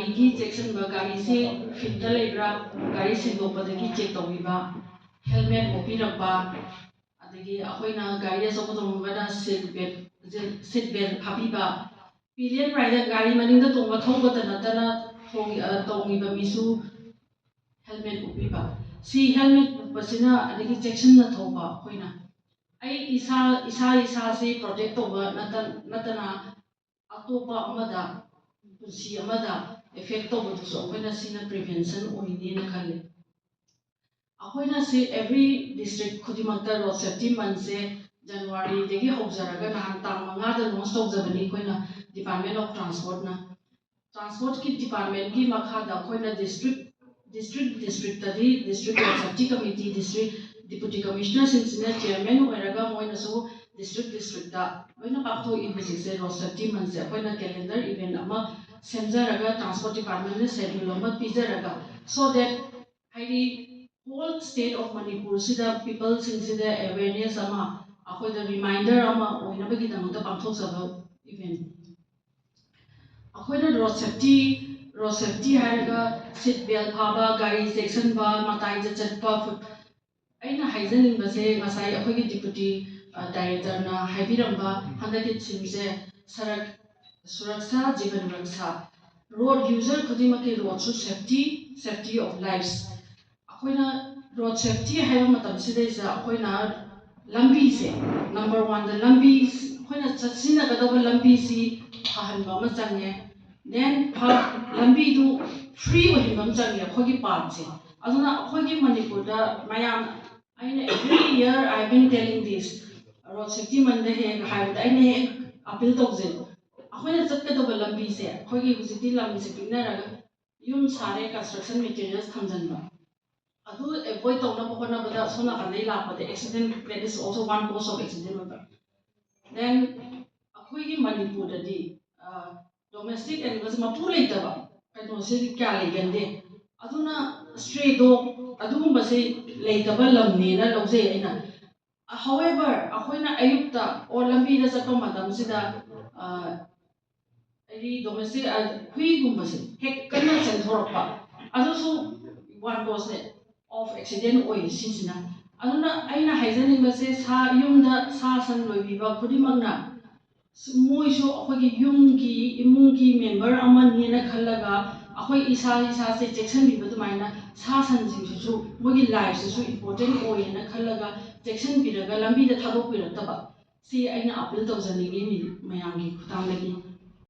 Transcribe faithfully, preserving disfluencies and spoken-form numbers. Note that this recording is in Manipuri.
ꯒꯥꯔꯤꯒꯤ ꯆꯦꯛꯁꯤꯟꯕ, ꯒꯥꯔꯤꯁꯤ ꯐꯤꯠꯇ ꯂꯩꯕ꯭ꯔꯥ, ꯒꯥꯔꯤ ꯁꯦꯡꯗꯣꯛꯄꯗꯒꯤ ꯆꯦꯛ ꯇꯧꯕꯤꯕ, ꯍꯦꯜꯃꯦꯠ ꯎꯞꯄꯤꯔꯛꯄ, ꯑꯗꯒꯤ ꯑꯩꯈꯣꯏꯅ ꯒꯥꯔꯤ ꯑꯆꯧꯕ ꯇꯣꯡꯉꯒꯅ ꯁꯤꯠ ꯕꯦꯜ, ꯁꯤꯠ ꯕꯦꯜ ꯐꯥꯕꯤꯕ, ꯄꯤꯂꯤꯌꯟ ꯔꯥꯏꯗ ꯒꯥꯔꯤ ꯃꯅꯤꯡꯗ ꯇꯣꯡꯕ ꯊꯧꯕꯇ ꯅꯠꯇꯅ ꯊꯣꯡ-, ꯑ, ꯇꯣꯡꯉꯤꯕ ꯃꯤꯁꯨ ꯍꯦꯜꯃꯦꯠ ꯎꯞꯄꯤꯕ꯫ ꯁꯤ ꯍꯦꯜꯃꯦꯠ ꯎꯞꯄꯁꯤꯅ ꯑꯗꯒꯤ ꯆꯦꯛꯁꯤꯟꯅ ꯊꯧꯕ ꯑꯩꯈꯣꯏꯅ꯫ ꯑꯩ ꯏꯁꯥ, ꯏꯁꯥ ꯏꯁꯥꯁꯤ ꯄ꯭ꯔꯣꯇꯦꯛ ꯇꯧꯕ ꯅꯠꯇ-, ꯅꯠꯇꯅ ꯑꯇꯣꯞꯄ ꯑꯃꯗ, ꯄꯨꯟꯁꯤ ꯑꯃꯗ ꯑꯦꯐꯦꯛ ꯇꯧꯕꯗꯨꯁꯨ ꯑꯩꯈꯣꯏꯅ ꯁꯤꯅ ꯄ꯭ꯔꯤꯚꯦꯟꯁꯟ ꯑꯣꯏꯅꯤꯅ ꯈꯜꯂꯤ꯫ ꯑꯩꯈꯣꯏꯅ ꯁꯤ ꯑꯦꯚ꯭ꯔꯤ ꯗꯤꯁꯇ꯭ꯔꯤꯛ ꯈꯨꯗꯤꯡꯃꯛꯇ ꯔꯣꯗ ꯁꯦꯐꯇꯤ ꯃꯟꯁꯦ ꯖꯅꯋꯥꯔꯤꯗꯒꯤ ꯍꯧꯖꯔꯒ ꯅꯍꯥꯟ ꯇꯥꯡ ꯃꯉꯥꯗ ꯂꯣꯟꯁ ꯇꯧꯖꯕꯅꯤ ꯑꯩꯈꯣꯏꯅ ꯗꯤꯄꯥꯔꯠꯃꯦꯟ ꯑꯣꯐ ꯇ꯭ꯔꯥꯟꯁꯄꯣꯔꯠꯅ꯫ ꯇ꯭ꯔꯥꯟꯁꯄꯣꯔꯠꯀꯤ ꯗꯤꯄꯥꯔꯠꯃꯦꯟꯒꯤ ꯃꯈꯥꯗ ꯑꯩꯈꯣꯏꯅ ꯗꯤꯁꯇ꯭ꯔꯤꯛ, ꯗꯤꯁꯇ꯭ꯔꯤꯛ, ꯗꯤꯁꯇ꯭ꯔꯤꯛꯇꯗꯤ district road safety committee, district deputy ꯀꯃꯤꯁꯅꯔꯁꯤꯡꯁꯤꯅ ꯆꯤꯌꯔꯃꯦꯟ ꯑꯣꯏꯔꯒ ꯃꯣꯏꯅꯁꯨ ꯗꯤꯁꯇ꯭ꯔꯤꯛ ꯗꯤꯁꯇ꯭ꯔꯤꯛꯇ ꯂꯣꯏꯅ ꯄꯥꯡꯊꯣꯛꯏ꯫ ꯍꯧꯖꯤꯛꯁꯦ ꯔꯣꯗ ꯁꯦꯐꯇꯤ ꯃꯟꯁꯦ ꯑꯩꯈꯣꯏꯅ ꯀꯦꯂꯦꯟꯗꯔ ꯏꯚꯦꯟ ꯑꯃ ꯁꯦꯝꯖꯔꯒ ꯇ꯭ꯔꯥꯟꯁꯄꯣꯔꯠ ꯗꯤꯄꯥꯔꯠꯃꯦꯟꯅ ꯁꯦꯗ꯭ꯌꯨꯜ ꯑꯃ ꯄꯤꯖꯔꯒ, so that ꯍꯥꯏꯗꯤ ꯍꯣꯜ ꯁ꯭ꯇꯦꯠ ꯑꯣꯐ ꯃꯅꯤꯄꯨꯔꯁꯤꯗ ꯄꯤꯄꯜꯁꯤꯡꯁꯤꯗ ꯑꯦꯋꯦꯔꯅꯦꯁ ꯑꯃ, ꯑꯩꯈꯣꯏꯗ ꯔꯤꯃꯥꯏꯟꯗꯔ ꯑꯃ ꯑꯣꯏꯅꯕꯒꯤꯗꯃꯛꯇ ꯄꯥꯡꯊꯣꯛꯆꯕ ꯏꯚꯦꯟ꯫ ꯑꯩꯈꯣꯏꯅ ꯔꯣꯗ ꯁꯦꯐꯇꯤ, ꯔꯣꯗ ꯁꯦꯐꯇꯤ ꯍꯥꯏꯔꯒ ꯁꯤꯠ ꯕꯦꯜ ꯐꯥꯕ, ꯒꯥꯔꯤ ꯆꯦꯛꯁꯤꯟꯕ, ꯃꯇꯥꯏꯗ ꯆꯠꯄ, ꯐꯨꯠ-, ꯑꯩꯅ ꯍꯥꯏꯖꯅꯤꯡꯕꯁꯦ ꯉꯁꯥꯏ ꯑꯩꯈꯣꯏꯒꯤ ꯗꯤꯄꯨꯇꯤ, ꯑ, ꯗꯥꯏꯔꯦꯛꯇꯔꯅ ꯍꯥꯏꯕꯤꯔꯝꯕ ꯍꯟꯗꯛꯀꯤ ꯊꯤꯝꯁꯦ ꯁꯔꯛ ꯁꯨꯔꯛꯁꯥ ꯖꯤꯕꯟ ꯔꯛꯁꯥ, ꯔꯣꯗ ꯌꯨꯖꯔ ꯈꯨꯗꯤꯡꯃꯛꯀꯤ ꯔꯣꯗꯁꯨ ꯁꯦꯐꯇꯤ, ꯁꯦꯐꯇꯤ ꯑꯣꯐ ꯂꯥꯏꯐꯁ꯫ ꯑꯩꯈꯣꯏꯅ ꯔꯣꯗ ꯁꯦꯐꯇꯤ ꯍꯥꯏꯕ ꯃꯇꯝꯁꯤꯗꯩꯁꯤꯗ ꯑꯩꯈꯣꯏꯅ ꯂꯝꯕꯤꯁꯦ, ꯅꯝꯕꯔ ꯋꯥꯟꯗ ꯂꯝꯕꯤ ꯑꯩꯈꯣꯏꯅ ꯆꯠ-, ꯁꯤꯖꯤꯟꯅꯒꯗꯧꯕ ꯂꯝꯕꯤꯁꯤ ꯐꯍꯟꯕ ꯑꯃ ꯆꯪꯉꯦ꯫ ꯗꯦꯟ ꯂꯝꯕꯤꯗꯨ ꯐ꯭ꯔꯤ ꯑꯣꯏꯍꯟꯕ ꯑꯃ ꯆꯪꯉꯦ ꯑꯩꯈꯣꯏꯒꯤ ꯄꯥꯠꯁꯦ꯫ ꯑꯗꯨꯅ ꯑꯩꯈꯣꯏꯒꯤ ꯃꯅꯤꯄꯨꯔꯗ ꯃꯌꯥꯝ, ꯑꯩꯅ every year I been telling this, road safety ꯃꯟꯗ ꯍꯦꯛ ꯍꯥꯏꯕꯗ ꯑꯩꯅ ꯍꯦꯛ ꯑꯄꯤꯜ ꯇꯧꯖꯩ꯫ ꯑꯩꯈꯣꯏꯅ ꯆꯠꯀꯗꯕ ꯂꯝꯕꯤꯁꯦ, ꯑꯩꯈꯣꯏꯒꯤ ꯍꯧꯖꯤꯛꯇꯤ ꯂꯝꯁꯦ ꯄꯤꯛꯅꯔꯒ ꯌꯨꯝ ꯁꯥꯔꯦ, ꯀꯟꯁꯇ꯭ꯔꯛꯁꯟ ꯃꯦꯇꯤꯔꯤꯌꯦꯜꯁ ꯊꯝꯖꯤꯟꯕ, ꯑꯗꯨ ꯑꯦꯚꯣꯏꯗ ꯇꯧꯅꯕ ꯍꯣꯠꯅꯕꯗ ꯁꯣꯝ ꯅꯥꯀꯟꯗꯩ ꯂꯥꯛꯄꯗ accident, that is also one cause of accident ꯑꯣꯏꯕ꯫ ꯗꯦꯟ ꯑꯩꯈꯣꯏꯒꯤ ꯃꯅꯤꯄꯨꯔꯗꯗꯤ ꯗꯣꯃꯦꯁꯇꯤꯛ ꯑꯦꯅꯤꯃꯜꯁ, ꯃꯄꯨ ꯂꯩꯇꯕ ꯀꯩꯅꯣꯁꯤꯗꯤ ꯀꯌꯥ ꯂꯩꯒꯟꯗꯦ꯫ ꯑꯗꯨꯅ ꯁ꯭ꯇ꯭ꯔꯦ ꯗꯣꯒ ꯑꯗꯨꯒꯨꯝꯕꯁꯦ ꯂꯩꯇꯕ ꯂꯝꯅꯦꯅ ꯂꯧꯖꯩ ꯑꯩꯅ꯫ However, ꯑꯩꯈꯣꯏꯅ ꯑꯌꯨꯛꯇ ꯑꯣꯔ ꯂꯝꯕꯤꯗ ꯆꯠꯄ ꯃꯇꯝꯁꯤꯗ, ꯑ, ꯑꯗꯒꯤ ꯗꯣꯃꯦꯁꯇꯤꯛ ꯍꯨꯏꯒꯨꯝꯕꯁꯦ ꯍꯦꯛ ꯀꯟꯅ ꯆꯦꯟꯊꯣꯔꯛꯄ, ꯑꯗꯨꯁꯨ ꯋꯥꯟ ꯀꯣꯁꯅꯦ ꯑꯣꯐ ꯑꯦꯛꯁꯤꯗꯦꯟ ꯑꯣꯏ ꯁꯤꯁꯤꯅ꯫ ꯑꯗꯨꯅ ꯑꯩꯅ ꯍꯥꯏꯖꯅꯤꯡꯕꯁꯦ, ꯁꯥ, ꯌꯨꯝꯗ ꯁꯥ ꯁꯟ ꯂꯣꯏꯕꯤꯕ ꯈꯨꯗꯤꯡꯃꯛꯅ ꯃꯣꯏꯁꯨ ꯑꯩꯈꯣꯏꯒꯤ ꯌꯨꯝꯒꯤ ꯏꯃꯨꯡꯒꯤ ꯃꯦꯝꯕꯔ ꯑꯃꯅꯦꯅ ꯈꯜꯂꯒ ꯑꯩꯈꯣꯏ ꯏꯁꯥ ꯏꯁꯥꯁꯦ ꯆꯦꯛꯁꯤꯟꯕꯤꯕ ꯑꯗꯨꯃꯥꯏꯅ ꯁꯥ ꯁꯟꯁꯤꯡꯁꯤꯁꯨ ꯃꯣꯏꯒꯤ ꯂꯥꯏꯐꯁꯤꯁꯨ ꯏꯝꯄꯣꯔꯇꯦꯟ ꯑꯣꯏꯌꯦꯅ ꯈꯜꯂꯒ ꯆꯦꯛꯁꯤꯟꯕꯤꯔꯒ ꯂꯝꯕꯤꯗ ꯊꯥꯗꯣꯛꯄꯤꯔꯛꯇꯕ, ꯁꯤ ꯑꯩꯅ ꯑꯄꯤꯜ ꯇꯧꯖꯅꯤꯡꯉꯤ ꯃꯤ-, ꯃꯌꯥꯝꯒꯤ ꯈꯨꯠꯊꯥꯡꯗꯒꯤ꯫